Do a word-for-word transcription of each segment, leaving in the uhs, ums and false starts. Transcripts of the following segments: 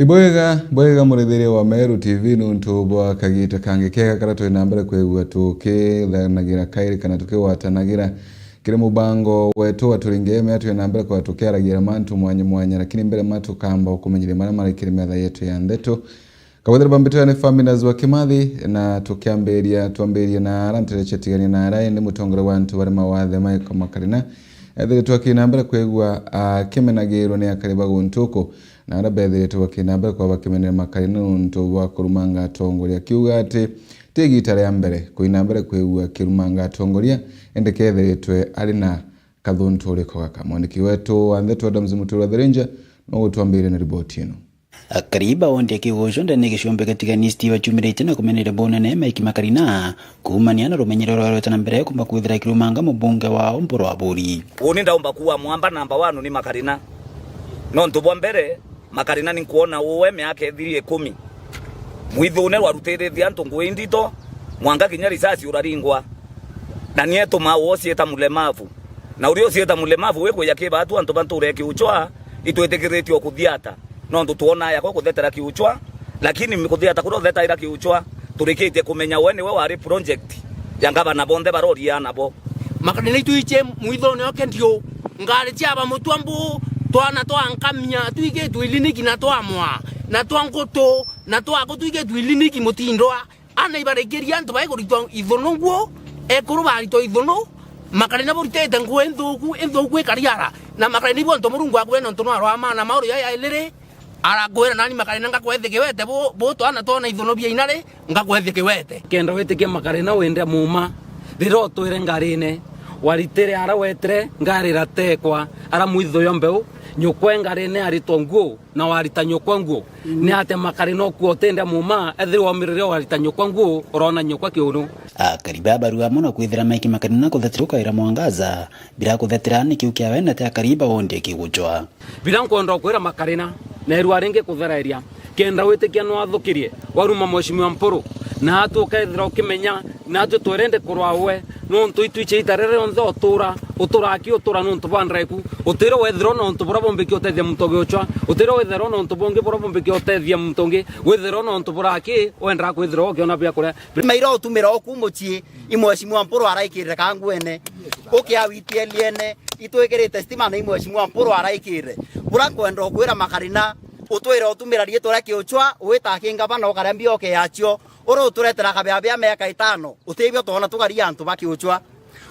Bwega, bwega murithiria wa Meru T V nuntu bwa kagita kangi kega karia turi na mbere kwigua tukithanagira kairi kana tukigwatanagira kiri mubango wetu wa Turinge Meru, turi na mbere kwa tukiaragira mantu mwanya mwanya, lakini mbere ma tukamba ukumenyeria maria mari kiri metha yetu ya ndeto. Kabwethira bambitira ni Faminas wa Kimathi, na tukiambiria, twambirie na ara ntereche tigania na ara, indi mutongoria wa antu bari mawathe Michael Makarina ethiritwe akina mbere kwigua akimenagirwo ni akari ba guntu uku, na ara bethiritwe bakina mbere kwa bakimenera Makarina nuntu bwa kurumanga atongoria, akiuga ati ti igita ria mbere kuina mbere kwigua akirumanga atongoria, indi kethiritwe ari na kathuntu uriko gaka. Mwandiki wetu wa ndeto Adams Mutura the Ranger no gutwambiria na riboti ino. Akari ba wodi ya Kiguchwa ndene ya Gicumbi Gatigani Steve aciumiritie na kumeneria bunene Mike Makarina kuumania na rumenyero rwa rweta na mbere kumba kwithira kirumanga mubunge wao Mpuru Aburi. Uni ndaumba kuwa mwamba namba wanu ni Makarina. Nontu bwa mbere, Makarina ni nkwona uwe miaka ithiri ikumi. Mwithune rwarutiritie antu ngui ndito, mwanka kinya risasi uraringwa. Na nietumaa uo ciita mulemavu. Na uria uciita mulemavu wi kuya ki baatu antu ba ntuura ya Kiuchwa, itwitikiritie o kuthiata. Nontu twonaa yakwa kuthetera Kiuchwa, lakini kuthiata kuria uthetaira Kiuchwa, turikitie kumenya we niwe wari project ya ngavana bonthe baroria nabo. Makarina itwichie mwithone oke ndio, ngari cia ba mutua mbu, twana twa nkamia, twigitwe iliniki na twamwa, na twa ngutu, na twaku twigitwe iliniki mutindwa. Ana ibarikiria antu bai kuritwa ithunu nguo, ekuru baritwa ithunu, Makarina buritite nguo inthuku, inthuku ikariara. Na Makarina ibu antu Murungu akwira nontu nwarwa maana mauru ya yailiri, arakwira nani Makarina ngakwethia kiwete bu, bu twana twona ithunu bia inari, ngakwethia kiwete. Kenda witikia Makarina winde muuma, riria utwire ngarine, waritire ara wetire, ngari iratekwa, ara mwithu yo mbeu, nyukwe ngarine aritwa nguo, na warita nyukwa nguo. Ni atia Makarina ukua utinde muuma, ethirwa waumiriria warita nyukwa nguo, urona nyukwa kiunu? Akari ba barua amwe na kwithira Mike Makarina kuthetera ukaira Mwangaza, bira kuthetera ni kiu kia wene ti akari ba wodi ya Kiguchwa. Bira nkwenda ukwira Makarina, neerua ringi kuthereria, kenda witikia nwathukirie, waruma Mheshimiwa Mpuru, na atu ukethira ukimenya, natwe twerende kurwa we, nontu itwiche ita riria rionthe utura, utura aki utura nontu bwa ndreku, utire wethirwa na untu buria bumbikia utethia muntu ugiuchwa, utire wethirwa na untu bungi buria bumbikia utethia muntu ungi, withirwa na untu buraki wendaa kwithirwa ukiona bia kuria. Maira utumira oku mucii, i Mheshimiwa Mpuru araikirire kangwene, ukiawitieliene, itwikirite stima na i Mheshimiwa Mpuru araikirire. Bura nkwenda ukwira Makarina, utwire utumira riitwa ria Kiuchwa, wita aki ngavana ukaria mbioke yacio, uri uturetera kabea bia miaka itano, utibio twona tukaria antu ba Kiuchwa.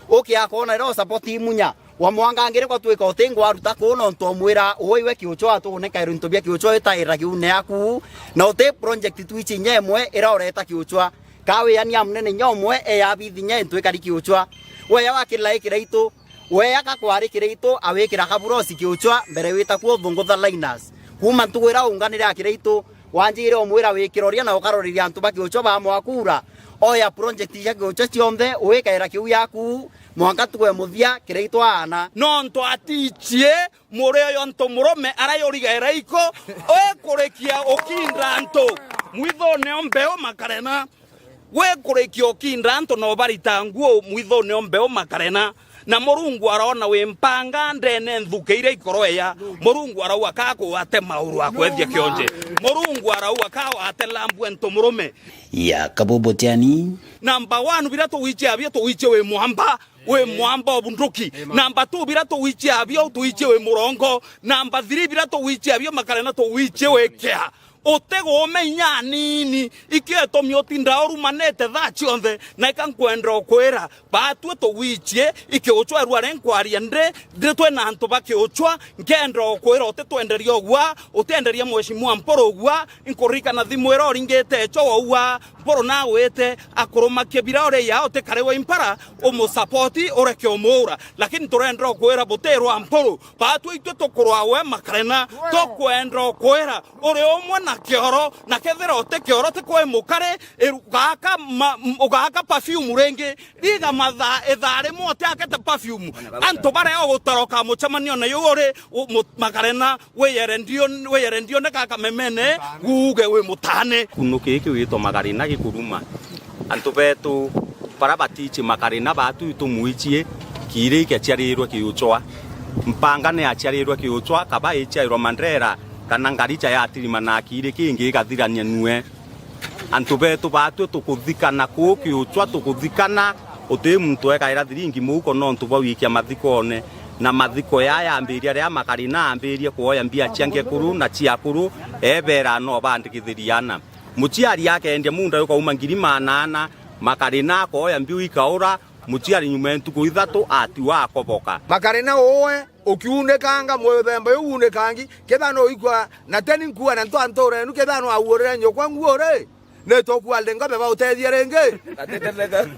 Ukiakona ira usapoti Imunya, wa mwangangire kwa twika uti ngwaruta kuu nontu omwira uwe iwe Kiuchwa atuguneka into bia Kiuchwa itaira kiune yaku, na uti project twichi inya imwe ira ureta Kiuchwa. Ka wiania munene inya umwe eya bithi inya into ikari Kiuchwa. Weya wakirira ikira itu, weya ka kwari kira itu, awikira kaburosi Kiuchwa, mbere wita kuo thungutha Linus. Kuma ntugu ira unganire akira itu, wanjire umwira wikiroria na ukaroreria antu ba Kiuchwa ba mwakura. Oya project cia Kiuchwa cionthe, wikaira kiu yaku, mwanka ntugu ya muthia, kira itu aana. Nontu atichie muri uyo ntu murume arayurigaira iko, wikurikia ukinda antu mwithone o mbeu Makarena. Wikurikia ukinda antu na ubarita nguo mwithone o mbeu Makarena. Na Murungu arona wi mpanga ndene nthuke iria ikoroeya. Murungu arauga ka kuwate mauru akwethia kionje. Murungu arauga ka wate lambu e ntu murume. Ya kabubu tiani. Number one, bira tuwichia abio, tuwichie wi mwamba. Wi mwamba o bunduki. Number two, bira tuwichia abio, tuwichie wi murongo. Number three, bira tuwichia abio, Makarena, tuwichie wi kia. Utiguume inya anini, ikio itumi utinda urumanite thaa cionthe, na ika nkwenda ukwira, batwi tuwichie, ikiuchwa erua ri nkwaria ndi, ndi twina antu ba Kiuchwa, nkenda ukwira utitwenderia ugwa, utienderia Mheshimiwa Mpuru ugwa, nkuririkana thimu ira uringite icho waugwa, Mpuru nawite, akurumakie bira uri ya utikare wa impara, umusapoti, ureke umuura. Lakini turenda ukwira butirwa Mpuru, batwi itwi tukurwa we Makarena, tukwenda ukwira, uri umwe na kioro, na kethira uti kioro ti kwi mukari, iru-, ugaka ma-, m-, ugaka perfume ringi, riga mathaa, ithaa rimwe utiakete perfume. Antu baria ugutara ukamucemania na yu uri, u-, mu-, Makarena, wiyere ndio, wiyere ndio ni gaka memene, guuge wi mutane. Kunu kii kiwitwa Makarena gikuruma. Antu betu, bara batichi Makarena batu itumuichie, kiri kiaciarirwe Kiuchwa. Mpanga ni aciarirwe Kiuchwa, kaba ichiairwa Mandera, Kana ngaricha yatirima na akiri kingi igathirania nue. Antu betu batwi tukuthikana kuu kiuchwa, tukuthikana, uti muntu ekaira thiringi muuko nontu bwa wikia mathikone. Na mathiko yaya yambiria riria Makarina ambirie kuoya mbia cia ngekuru na cia akuru, ebera no bandikithiria ana. Muciari akendia munda yukauma ngiri maana ana, Makarina akoya mbiu ikaura, muciari nyuma ya ntuku ithatu atigwa akoboka. Makarina uwe ukiunekanga muthemba uyu unikangi, kethira no ikua na teni nkua na ntwa nturenu, kethira no auurire nyukwa nguuri, ni tukua ndi ngobe bautethia ringi.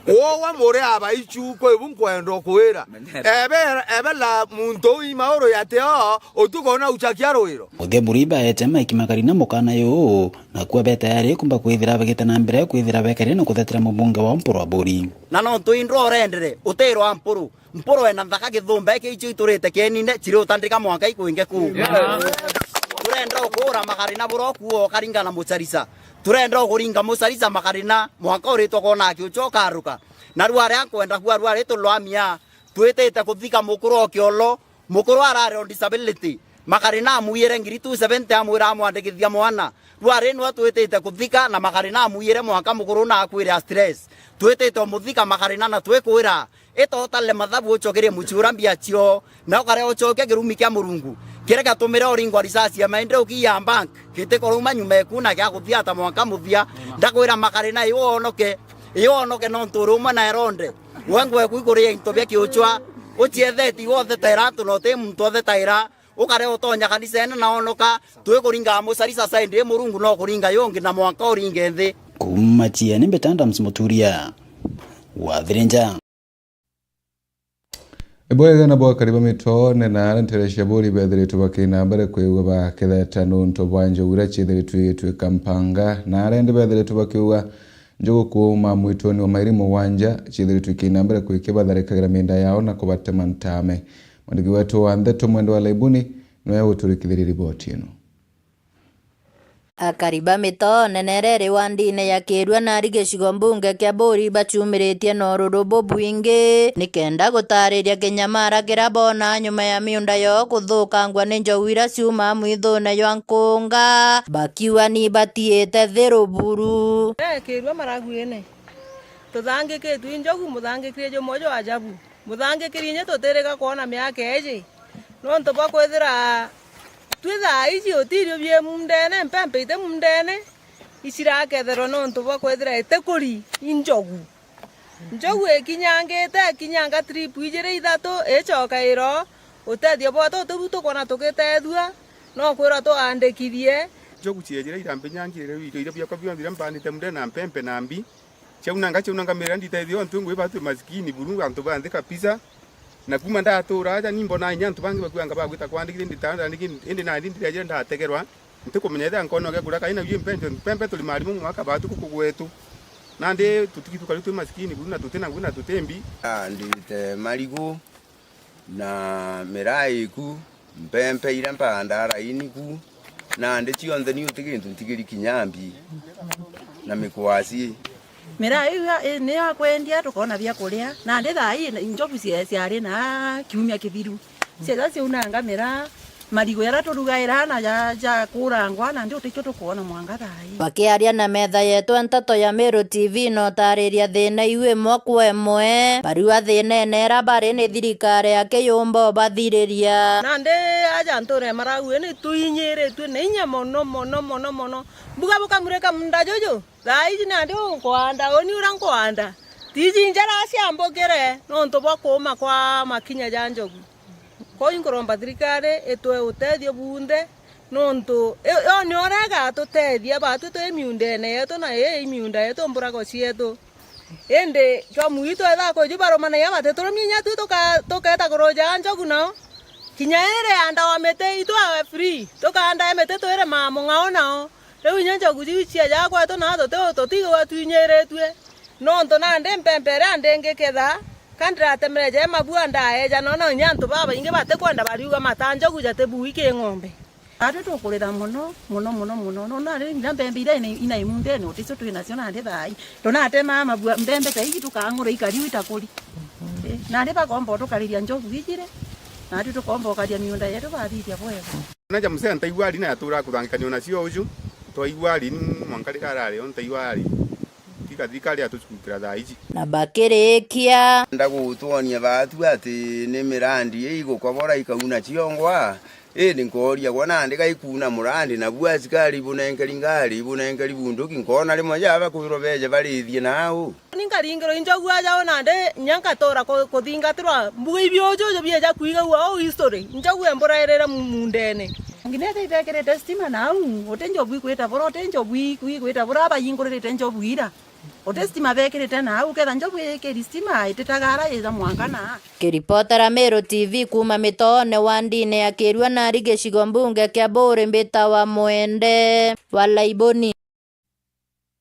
Uwa muri abaichu kwibu nkwenda ukwira. Ebe, ebe la muntu ui mauru yateo utuko na uchakia rwiro. Muthia Buriba eete Mike Makarina mukana yuu, nakuo be tayari kumba kwithira bagite na mbere kwithira bekerire na kuthetera mubunge wa Mpuru Aburi. Na nontu indwa urendere, utirwa Mpuru. Mpuru ena nthaka githumba iki icio iturite kienine, ciri utandika mwanka ikwinge kuu. Turenda ukuura Makarina bura ukuo ukaringa na mucarisa. Turenda ukuringa mucarisa Makarina, mwanka uritwa kwona akiucho ukaruka. Na rwaria nkwenda kuwa rwari tulwamia, twitite kuthika mukuru o kiolo, mukuru arari on disability. Makarina amwiyire ngiri two seventy amwira amwandikithia mwana. Rwari nwe twitite kuthika na Makarina amwiyire mwanka mukuru na akwire a stress. Twitite umuthika Makarina na twikwira, ita utale mathabu ucokerie muciura mbia cio, na ukare ucokia kirumi kia Murungu. Kiria giatumire uringwa risasi ya maendeleo ki ya bank, gitikoruma nyuma eku na gia kuthiata mwanka muthia. Ndakwira Makarina iwe onoke, iwe onoke nontu uri umwe na Eronde. We ngwe kuikuria into bia kiuchwa, ucietheti iwe uthetaira antu na uti muntu uthetaira, ukare utonya kanisene na onoka, twikuringa mucarisa side i Murungu no kuringa yungi na mwanka uringe nthi. Kuuma Chieni, mbita Adams Muturia, Wathirinja. Ibwega na bwakari ba mitone na aria ntere cia buri bethiritwe bakina mbere kwigua bakitheta nuntu bwa njogu iria ciithiritwe igitwika mpanga, na aria indi bethiritwe bakiuga njogu kuuma mwituni wa mairi mugwanja ciithiritwe ikina mbere kwikia batharikagira mienda yao na kubatema ntame. Mwandiki wetu wa ndeto Mwende wa Laibuni niwe uturikithirie riboti ino. Akari ba mitone na iria iri wandine ya Kirua na ari gicigo mbunge kia Buri bachumiritie na ururu bubwingi, nikenda gutariria kinyamara kiria boona nyuma ya miunda yoo kuthukangwa ni njogu iria ciumaa mwithune jwa nkunga, bakiuga ni batiite thiru buru. Eh, Kirua Maraguene. Tuthangikitwe i njogu, muthangikire jumwe jwa ajabu. Muthangikiri inya tutiriga kwona miaka iji. Nontu bwa kwithira twi thaa iji utirio bie mundene, mpempe iti mundene, iciraketherwa nontu bwa kwithira itikuri i njogu. Njogu ikinyangite, ikinyanga trip ijiri ithatu, icoka iro, utethio bwa tutu bu tukwona tukitethua, no kwirwa tuandikithie. Njogu ciejire irambinyangire irio iria biakwa bionthe iria mbanite mundene na mpempe na mbi. Ciaunanga, ciaunanga mira nditethio, ontu ngwi batu masikini buru, antu ba nthi kabisa. Na kuma ndatura aja, ni mbona inya antu bangi bakuanga bagwita kwandikire, nditandandiki, indi nandi ndirejire ndategerwa, ntikumenya ethira nkono gia kura kaina yu mpempe, mpempe tuli marimu mwaka batu kuku gwetu. Nandi tutiki tukari twi masikini buru, na tuti na ngui na tuti mbi. Ah, ndite marigu. Na miraa iku, mpempe iria mpaandaa raini ku, nandi cionthe ni uti gintu ntigiri kinya mbi na mikwasi. Miraa iu ya, i, ni ya kwendia, tukoona bia kuria. Nandi thaa ii, njogu cia, ciari na kiumia kithiru. Ciaja ciaunanga miraa, marigu jaria turugaira na ja, ja kurangwa, nandi utikio tukoona mwanka thaa ii. Bakiaria na metha yetu ya nteto ya Meru T V, notariria thina iu imwe kwa imwe, bariuga thinene iria bari ni thirikari ya kiyumba ubathiriria. Nandi aja nture Maragu ni tuinyiritue na inya mono, mono, mono, mono. Mbuga bukamurika munda juju, thaa iji nandi unkwanda, uni uria nkwanda. Tiji njara ciambukire nontu bwa kuuma kwa makinya ja njogu. Kwou inkuromba thirikari itwe utethio bunthe, nontu i-, yo nio uria igatutethia batwi twi miundene yetu, na ii i miunda yetu, mburago cietu. Indi twa mwitu etha kwiju barumanagia batiturumia inya twi tuka-, tuketa kuruja njogu nao. Kinya iri andawa miti, itwe awe free, tukaandae miti twire maa mung'ao nao. Riu inya njogu jiu ciaja kwetu, na tuti-, tutigwa twinyiritue. Nontu nandi mpempe iria ndingiketha, ka ndiratemereja i mabua ndaeja, nona inya antu babaingi batikwenda bariuga mata njogu jati bui ki ng'ombe. Atwi tukurira mono, mono, mono, mono. Nona ri inya mpempe iria ina, ina imundene uticio twi nacio nandi thaai. Tunatemaa mabua, mpempe ta iji tukang'ura ikariu itakuri. Eh, nandi bakomba utukariria njogu ijiri, natwi tukomba ukaria miunda yetu bathithia bwega. Na ja musea ntaigua ari na yaturaga kuthangikanio nacio uju, twaigua ari ni mwanka rika arari o ntaigua ari. Tika thirikari atucukukira thaa iji. Na bakirikia. Nda gutwonia baatu ati ni mirandi igukobora ikauna ciongwa, indi nkooria gwa nandi gaikuna murandi, nabu asikari ibunenkeri ngari, ibunenkeri bunduki, nkoona rimwe ja bakwirwa beeje barithie nau. Ni nkaringirwa injogu aja o nandi nya nkatura ku-, kuthingatirwa mbuga ibiujuju bieja kwigagua o history, injogu emburairire mu-, mundene. Nginya ithai bekirite stima nau, uti njobu ikwita bura, uti njobu iku-, ikwita bura, abayinguririte njobu ira. Uti stima bekirite nau, ketha njobu ikiri stima, ititaga ara yija mwanka na. Kiripotera Meru T V kuuma mitoone wa ndine ya Kirua nari gicigo mbunge kia Buuri mbitawa Mwende wa Laiboni.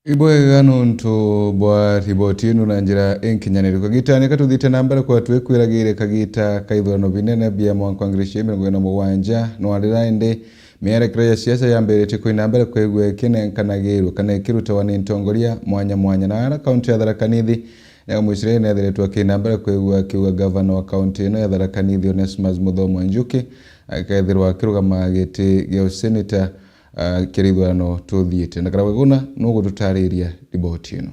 Ibwega nontu bwa riboti ino na njira inkinyaniru. Kagitani ka tuthite na mbere kwa twikwiragire kagita ka ithurano binene bia mwanka wa ngiri cia mirongo iri na mugwanja nwarira, indi mierekera ya siasa yambiritie kwina mbere kwigua ikinenkanagirua kana ikirutawa ni ntongoria mwanya mwanya. Na ara kaunti ya Tharaka Nithi, nega Muisraeli nethiritwe akina mbere kwigua akiuga gavana wa kaunti ino ya Tharaka Nithi, Onesmus Muthomo Njuki, akethirwa akirugama giti gia useneta, ah, kia ithurano tuthiite. Na Karawe Guna nugututariria riboti ino.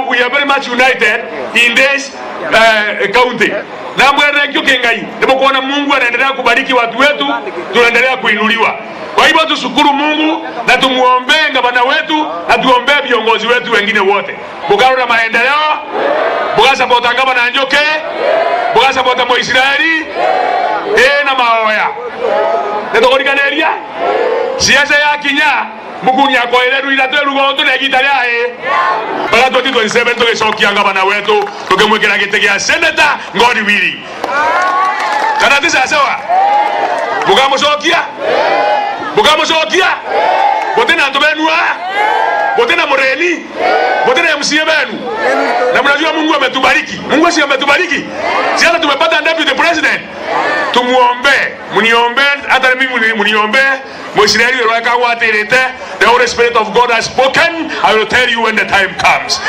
We are very much united in this, eh, county. Na mwene ngiuki Ngai, nimukwona Mungu anaendelea kubariki watu wetu, tunaendelea kuinuliwa. Kwa hivyo tushukuru Mungu na tumuombee gavana wetu na tuombee viongozi wetu wengine wote. Bukarora maendeleo, bugasapota gavana Njuki, bugasapota Muisraeli, ii na maoya. Nitukuriganiria siasa ya kinya, Mukungi akoire rwira twi rugontu na igita ria ii. Bara twenty twenty-seven tugicokia gavana wetu, tukimwikira giti gia senator, God willing. Kana ti sawasawa? Bukamucokia? Bukamucokia? Guti na antu benu aa? Guti na mureni? Guti na M C A benu? Na mnajua Mungu ametubariki. Mungu si ametubariki? Si hata tumepata deputy president? Tumuombe. Muniombe, hata mimi muni-, muniombe. Muisraeli uria akagwatirite, the Holy Spirit of God has spoken, I will tell you when the time comes.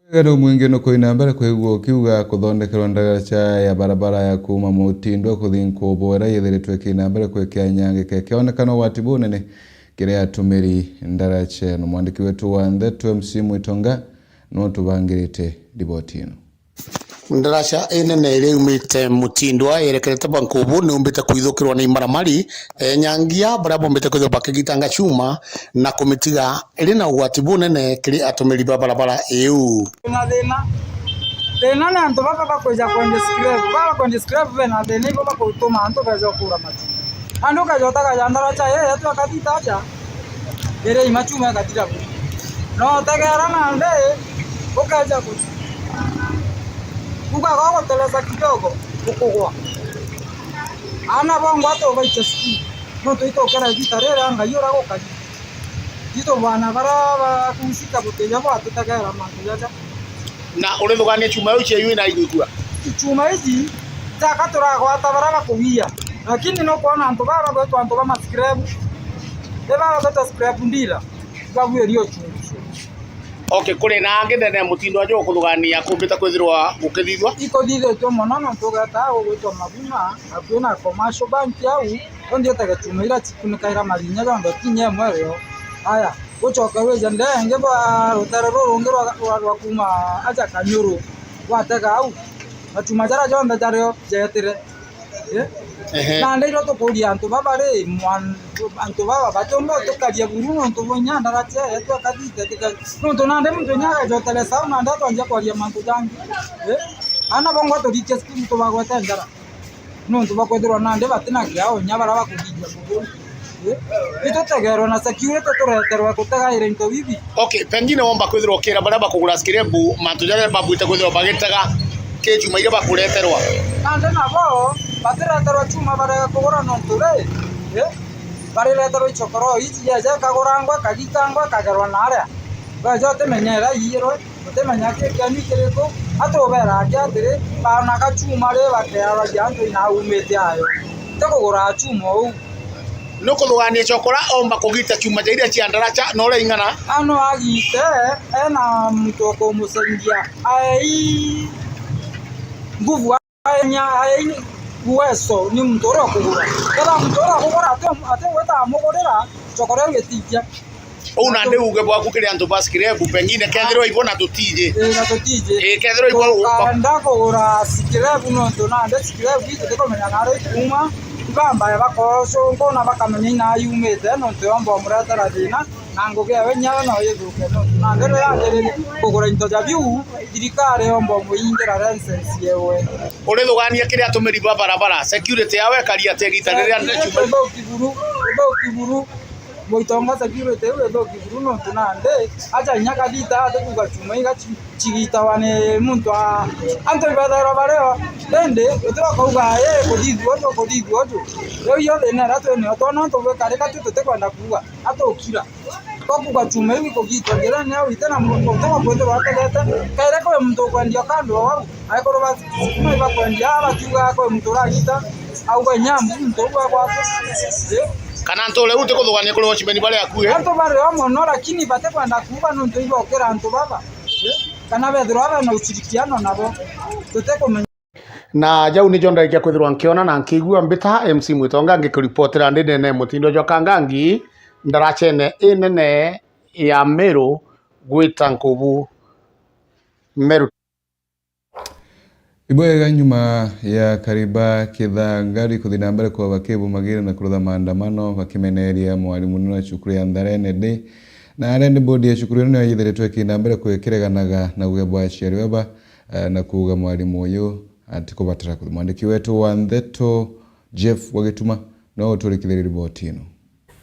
Wega ni umwingi nukwina mbere kwigua ukiuga kuthondekerwa ndaraca ya barabara ya kuuma Mutindwa kuthi Nkubwera yithiritwe ikina mbere kwikira nyangike ikionekana ugwati bunene kiri atumiri ndaraca ino. Mwandiki wetu wa ndeto M C Mwitonga niwe utubangirite riboti ino. Ndaraca inene iria yumite Mutindwa yerekerete Bankubu niumbite kwithukirwa ni imaramari, enyangia baria bombite kwithirwa bakigitanga chuma na kumitiga iri na ugwati bunene kiri atumiri ba barabara iu. Twina thina. Thina ni antu baba bakwija kwendia scrap. Baba bakwendia scrap bena thina, ibo bakutuma antu beja kugura matu. Nandi ukeja utagaja ndaraca ii yetu akathita aja, iria imachuma igathira bu. No utegera nandi, ukeja ku-, kuga gwa guteleza kidogo, ukugwa. Aana bongwa tubaikia cukuru, nontu itukira igita riria Ngai uria gukari. Itu bwana baria bakuusika butija bwatutegera mantu jaja. Na urithugania chuma iu cia yu ina igwikua? Chuma ici, taka turagwata baria bakugia. Lakini nukwona antu baba bagwitwa antu ba ma scrap. Ni baba bagwitwa scrap dealer. Babuiria uchungu. Okay, kuri na angi ndene ya Mutindwa aja ukuthugania kumbite kwithirwa gukithithwa? Ikuthithitue mono nontu ugeta gugwitwa Mabuna, akui na Commercial Bank au, undi utege chuma iria chikunikaira marinya jonthe, kinya imwe rio. Aya, ucoke wije ndenge bwa rutere rurungi rwa, rwa, rwa kuuma aja Kanyuru, gwatega au, machuma jaria jonthe jario jetire. Eh? Ehe. Nandi irio tukuria antu baba ri, mwan-, antu baba batiumba utukaria buru nontu bwa inya ndaraca yetu akathitete ka-, nontu nandi muntu inya ageja uteresa au nandi atwanjia kwaria mantu jangi. Eh? Aana bongwa turikie cukuru tubagwete njara. Nontu bakwithirwa nandi batina kiao inya baria bakuthithia buru. Eh? Itutegerwe na security tureterwe kutegaira into bibi. Okay, pengine womba kwithirwa ukira baria bakugura scrap mantu jaria babwite kwithirwa bagitega ki chuma iria bakureterwa. Nandi nabo batireterwa chuma barega kugura nontu ri, eh, barireterwa ichokoro iji yeja ikagurangwa, ikagitangwa, ikagerwa naria. Beja utimenya iria iiyirwe, utimenya ki kieni kiriku, atubera aki atiri, baonaga chuma ri bakearagia antu inaumite ayo. Ti kugura chuma uu. Nukuthugania chokora omba kugita chuma ja iria cia ndaraca na uria ing'ana? Ano agite ena muntu ukumucenjia. Ai. Nguvu aenya aini uwezo ni muntu uria ukugura. Kethira muntu uria ukugura ati, ati gwita amugurira, chokora gitithia. Uu nandi uge bwaku kiri antu ba scrap, pengine kethirwa ibo na tutiji. Ii, na tutiji. Ii, kethirwa ibo. Tukanda kugura scrap nontu nandi scrap ii tutikumenya naria ikuuma. Ibambae bakocungwa na bakamenya ina yumite nontu yomba umuretera thina. Na ngugi yawe nyayo no yithuke nontu nandi riria yambiririe kugura into ja biu, thirikari yomba umuingira license yewe. Urithugaania kiri atumiri ba barabara, security yawe ikari atia igita riria nda ciuma? Ithuki buru, ithuki buru. Muitonga security iu ithuki buru nontu nandi aja inya kathita ati kuuga chuma iga chi-, chigitawa ni muntu a, antu ibethairwa bario. Indi uti bakauga, "Ii, kuthithua uju, kuthithua uju." Riu iyo thina iria twinio twona antu bwikarika tu tutikwenda kuuga, atukira. Twakuga chuma iu ikugitwa njirene au ite na muntu utuma kwithirwa ategete. Kaira kwi muntu ukwendia kando o au, aikuru ba sikuma ibakwendia, aa bakiuga kwi muntu uragita, auga inya muntu uu agwate. Ii. Kana nture uu tikuthugania kuri watchman baria akui? Antu bari o mono, lakini batikwenda kuuga nontu ibokira antu baba. Ii. Kana bethirwa bena ushirikiano nabo. Tutikumenya. Na jau nijo ndarikia kwithirwa nkiona na nkiigua mbita M C Mwitonga ngikuripotera ndi nene mutindo jwa Kangangi, ndarachene inene ya Meru gwita Nkubu, Meru. Ibwega nyuma ya Kariba Kithangari kuthi na mbere kwa bakibumagire na kurutha maandamano bakimeneria mwarimu munene wa cukuru ya Ntharene Day. Na aria ni bodi ya cukuru ino niyo yithiritwe ikiina mbere kwikireganaga na uge bwa aciari baba, eh, na kuuga mwarimu uyu atikubatara kuthi. Mwandiki wetu wa ndeto Jeff Wagituma no uturikithirie riboti ino.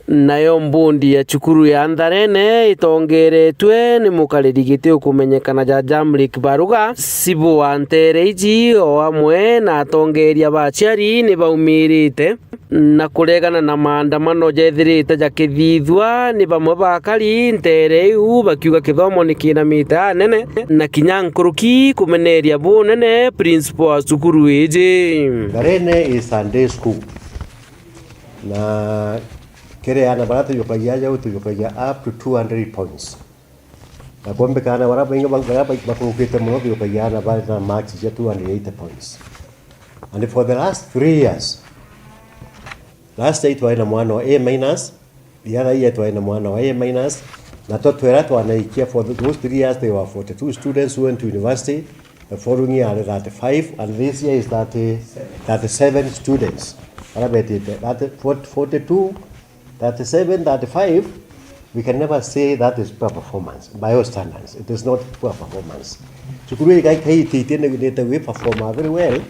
Nayo mbundi ya cukuru ya Ntharene itongeretwe ni mukariri giti ukumenyekana ja Jamrick Baruga, cibu wa ntere iji o amwe na atongeria ba aciari ni baumirite na kuregana na maandamano jethirite jakithithua ni bamwe ba akari ntere iu bakiuga kithomo ni kinamite anene na kinya nkuruki kumeneria bunene principal wa cukuru iji. Ntharene is Sunday school. Na kiri aana baria tujukagia aja, tujukagia up to two hundred points. Na kwomba aana baria baingi ba-, baria ba-, bakurukite mono, tujukagia aana bari na marks cia two hundred eighty points. And for the last three years, last year twari na mwana wa A minus, the other year twari na mwana wa A minus, na twa twera twanaikia for th-, those three years there were forty-two students who went to university. The following year ari thirty-five, and this year is thirty, thirty-seven students. Baria betite, thirty, forty, forty-two, thirty-seven, thirty-five, we can never say that is poor performance. By all standards, it is not poor performance. Cukuru ii kai-, kaititie ni, ni ta wi perform very well,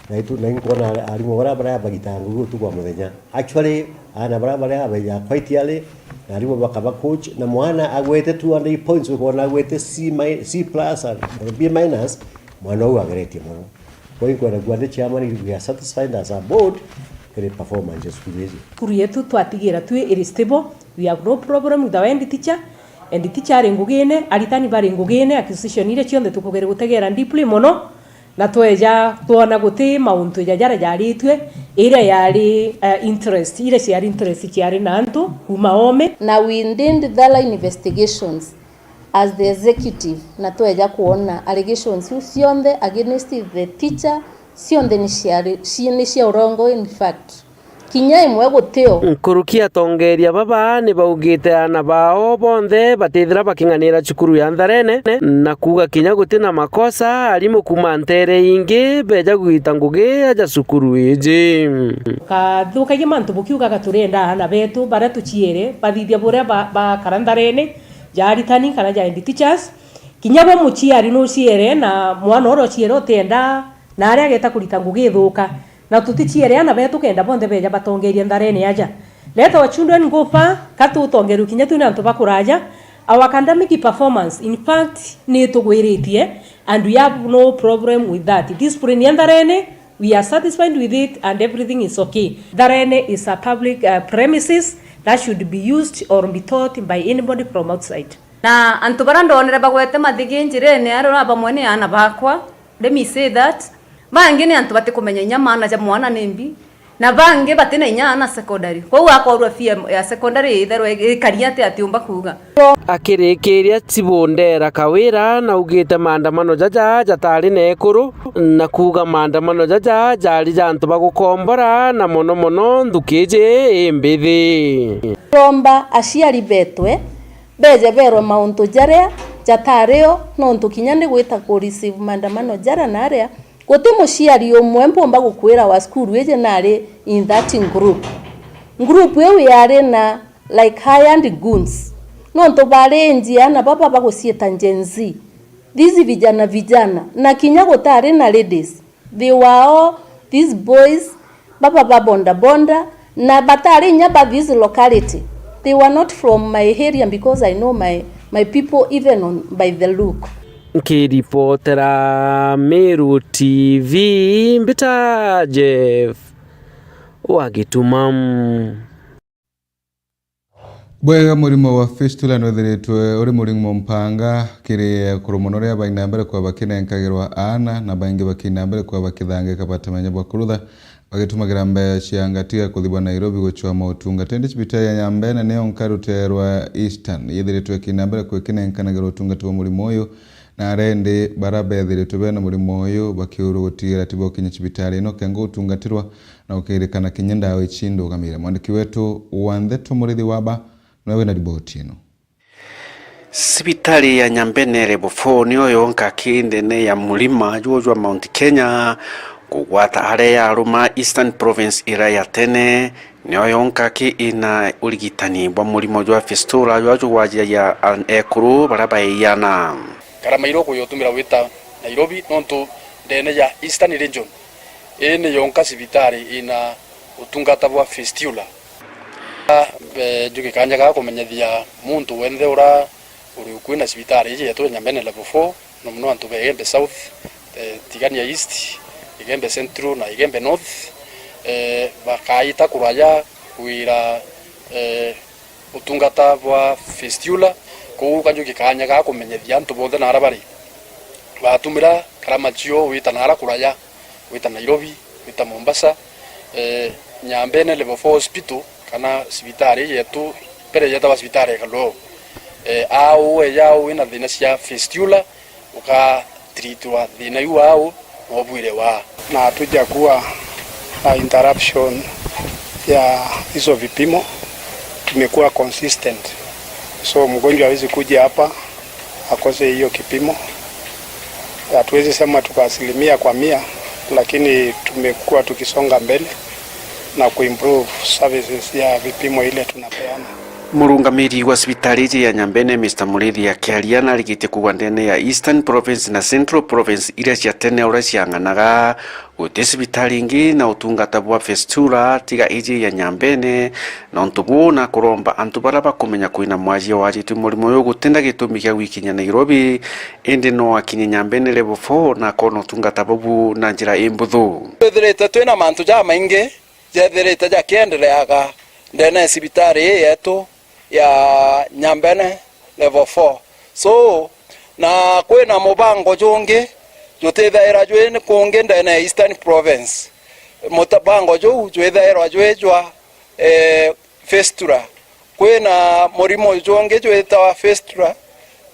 na itu, na inkwona arimu baria, baria bagitaga ngugi utuku wa muthenya. Actually, aana baria, baria abeja quite early, na arimu bakaba coach, na mwana agwete two hundred points, ukona agwete C mi-, C plus and B minus, mwana uu ageretie mono. Kwa hiyo, nkwenda kuuga ni chairman, we are satisfied as a board, kiri performance ya cukuru iji. Cukuru yetu twatigira twi iri stable, we have no problem with our head teacher, and teacher ari ngugine, aritani bari ngugine, accusation iria cionthe tukugeria gutegera deeply mono, na tweja twona guti mauntu ja jaria jaritue, iria yari, eh, interest, iria ciari interest ciari na antu kuma oome. Na we did thorough investigations as the executive, na tweja kwona allegations iu cionthe against the teacher, cionthe ni ciari, ci-, ni cia urongo, in fact. Kinya imwe gutio. Nkuruki atongeria baba ni baugite aana bao bonthe batithira baking'anira cukuru ya Ntharene, na kuuga kinya guti na makosa, arimu kuuma ntere ingi beja gwita ngugi aja cukuru iji. Kathukagia mantu bukiugaga turienda aana betu baria tuciere bathithia buria ba-, bakara Ntharene, ja aritani kana ja head teachers. Kinya bo muciari nuciere na mwana uria uciere utienda na aria ageta kurita ngugi ithuka. Na tuticiere aana betu kenda bonthe beja batongeria Ntharene aja. Let our children go far, ka tutongerwe kinya twi na antu bakuraja. Our academic performance, in fact, ni itugwiritie, and we have no problem with that. Discipline ya Ntharene, we are satisfied with it and everything is okay. Ntharene is a public, uh, premises that should be used or be taught by anybody from outside. Na antu baria ndonere bagwete mathigi njirene aria bamwe ni aana bakwa, let me say that. Bangi ni antu batikumenya inya maana ja mwana ni mbi. Na bangi batina inya ana secondary. Kwou akorwa fee ya, ya secondary itherwe ikari atia atiumba kuuga. Akirikiria, Tibundera Kawira naugite maandamano jaja jatari na ekuru, na kuuga maandamano jaja jari ja antu ba gukombora, na mono mono nthuki iji imbithi. Romba aciari betwe beje berwe mauntu jaria jatario, nontu kinya ni gwita ku receive maandamano jaria na aria, guti muciari umwe mpumba gukwira wa cukuru iji nari in that group. Group iu yari na, like, hired goons, nontu bari njiana baba baguciita Gen Z, these vijana vijana, na kinya gutari na ladies. They were all these boys, baba ba boda boda, na batari inya ba this locality. They were not from my area because I know my, my people even on, by the look. Nkiripotera Meru T V, mbita Jeff wa Gituma. Bwega, murimo wa fistula nwithiritwe uri murimo mpanga kiri ekuru mono, riria bai na mbere kwa bakinenkagirwa aana, na baingi bakina mbere kwa bakithangika batamenya bwa kurutha, bagitumagira mbeca cia ngatiga kuthibwa Nairobi gucwa motungata. Indi cibitari ya Nyambene niyo nka rutere rwa Eastern yithiritwe ikina mbere kwa ikinenkanagirwa utungata bwa murimo uyu, na aria indi baria bethiritwe bena murimo uyu bakiurwa gutigira ati bokinya cibitari ino kenga utungatirwa na gukirikana kinya ndawa ici ndugamire. Mwandiki wetu wa ndeto Murithi Waba niwe wina riboti ino. Cibitari ya Nyambene Level four niyo yonka ki ndene ya murima juju jwa Mount Kenya, kugwata aria yaruma Eastern Province iria ya tene, niyo yonka ki ina urigitani bwa murimo jwa fistula jwa jugwajagia ekuru baria baiana. Karama iria ukuyotumira wita Nairobi, nontu ndene ya Eastern Region, ii ni yonka cibitari ina utungata bwa fistula. Eh, njuki kanya ga kumenyithia muntu wenthe ura uri ukui na cibitari iji yetu ya Nyambene Level four, na muno antu ba Igembe South, eh, Tigania East, Igembe Central na Igembe North, eh, bakaita kuraya kwira, eh, utungata bwa fistula. Kou kanjuki kanya ga kumenyithia antu bonthe naara bari, batumira karama cio wita naara kuraya, wita Nairobi, wita Mombasa, eh, Nyambene Level four Hospital, kana cibitari yetu, mbere yetagwa cibitari ya Kaloo. Eh, au eja au wina thina cia fistula, ukatritwa thina iu au na ubwire waa. Na hatujakuwa na interruption ya hizo vipimo, tumekuwa consistent. So mgonjwa hawezi kuja hapa akose hiyo kipimo. Hatuwezi sema tuko asilimia kwa mia, lakini tumekuwa tukisonga mbele na kuimprove services ya vipimo ile tunapeana. Murungamiri wa cibitari iji ya Nyambene, Mister Murithi akiaria, narikitie kuuga ndene ya Eastern Province na Central Province iria cia tene uria ciang'anaga, guti cibitari ingi na utungata bwa fistula tiga iji ya Nyambene. Nontu buu, nakuromba antu baria bakumenya kwina mwajia wajitwe murimo uyu gutina gitumi gia gwikinyia Nairobi, indi no akinye Nyambene Level four na akona utungata bubu na njira imbuthu. Twithirite twina mantu jamaingi jethirite jakiendereaga ndene ya cibitari ii yetu ya Nyambene Level four. So, na kwina mubango jungi jutithaira jwi kungi ndene ya Eastern Province. Mubango juu jwithairwa jwi jwa, eh, fistula. Kwina murimo jungi jwitawa fistula,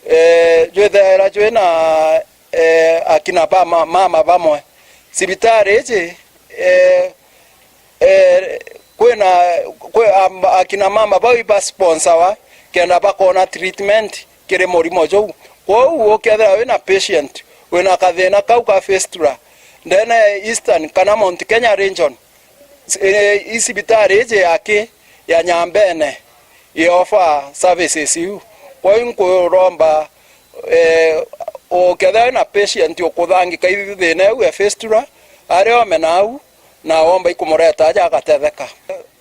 eh, jwithaira jwina, eh, akina ba ma-, mama bamwe. Cibitari iji, eh, eh, kwina, kwi, am-, akina mama bau ibasponsawa kenda bakona treatment kiri murimo juu. Kwou ukethira wina patient wina kathina kau ka fistula ndene ya Eastern kana Mount Kenya region, eh, i cibitari iji yaki ya Nyambene i offer services iu. Kwou nkuromba, eh, ukethira wina patient ukuthangika i thina iu ya fistula, ari ome nau, na womba ikumureta aja agatetheka.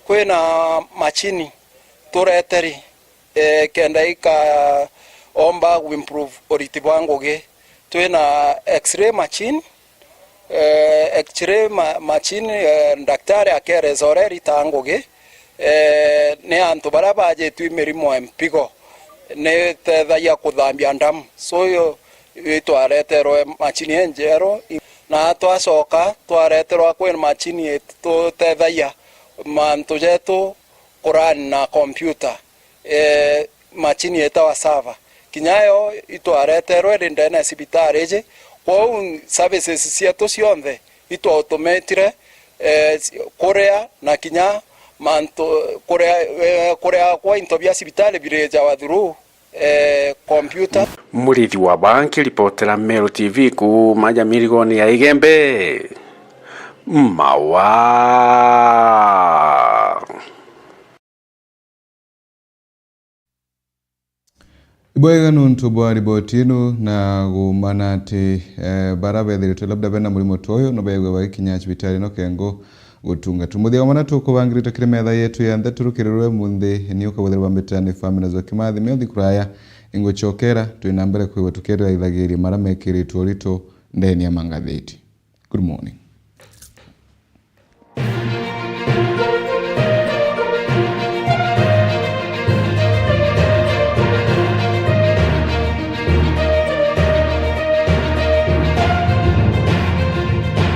Kwina machini tureteri, eh, kenda ikaomba kuimprove uriti bwa ngugi. Twina x-ray machine, eh, x-ray ma-, machine, eh, daktari akereza uria iritaga ngugi, eh, ni antu baria bajitwe i mirimo ya mpigo, ni itethagia kuthambia ndamu. So, iyo itwareterwe machine injeru, i-, Na twacoka twareterwa kwina machini itutethagia mantu jetu kurani na computer, eh, machini itawa server. Kinya yo itwareterwe iri ndene ya cibitari iji. Kwou services cietu cionthe itwautumitire, eh, kuria na kinya mantu kuria, eh, kuria kwa into bia cibitari birijawa through eh, computer. Murithi wa Banki, ripotera Meru T V kuuma Nyamirigoni ya Igembe, Mawa. Ibwega nuntu bwa riboti ino na gumana ati, eh, bara bethiritwe labda bena murimo ta uyu no begwe bagikinya cibitari no kengo gutungatwa. Muthia wa mana tukubangirite kiri metha yetu ya nthetu rukirirwe munthi, ni ukabwethirwa mbitani Famina Nzoki Mathi, miothi kuraya inguchokera, twina mbere kwigua tukirira ithagiria mara mekiritwe urito ndeni ya mangathiti. Good morning.